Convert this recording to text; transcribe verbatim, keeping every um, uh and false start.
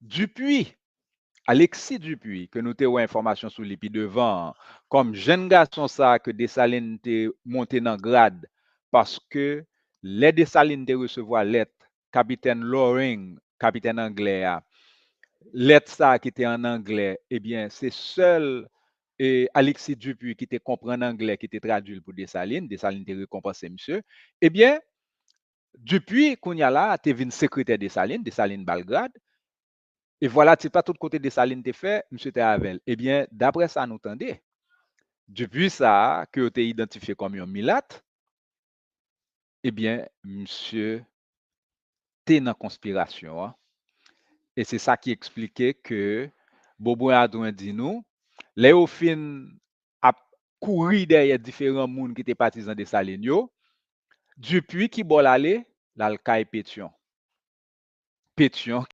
Dupuy, Alexis Dupuy, ke nou te wè enfòmasyon sou li pi devan an, kòm jenn gason sa a ke Desalin te monte nan grad, paske lè Desalin te resevwa lèt Kapitèn Loring, kapitèn anglè a, lèt sa a ki te ann anglè, ebyen, se sèl e Alexis Dupuy ki te konprann anglè, ki te tradui l pou Desalin. Desalin te rekonpanse misye. Ebyen, Dupuy, kounye a la, te vin sekretè Desalin, Desalin ba l grad. E vwala ti pa tout kote Desalin te fè, misye te avè l. Ebyen, daprè sa nou tande, Dupuy sa a, ke yo te idantifye kòm yon milat, ebyen, misye te nan konspirasyon an. E se sa ki eksplike ke Bobwen Adwen di nou, lè yo fin ap kouri dèyè diferan moun ki te patizan Desalin yo, Dupuy ki bò l ale, l al kay Petyon. Petyon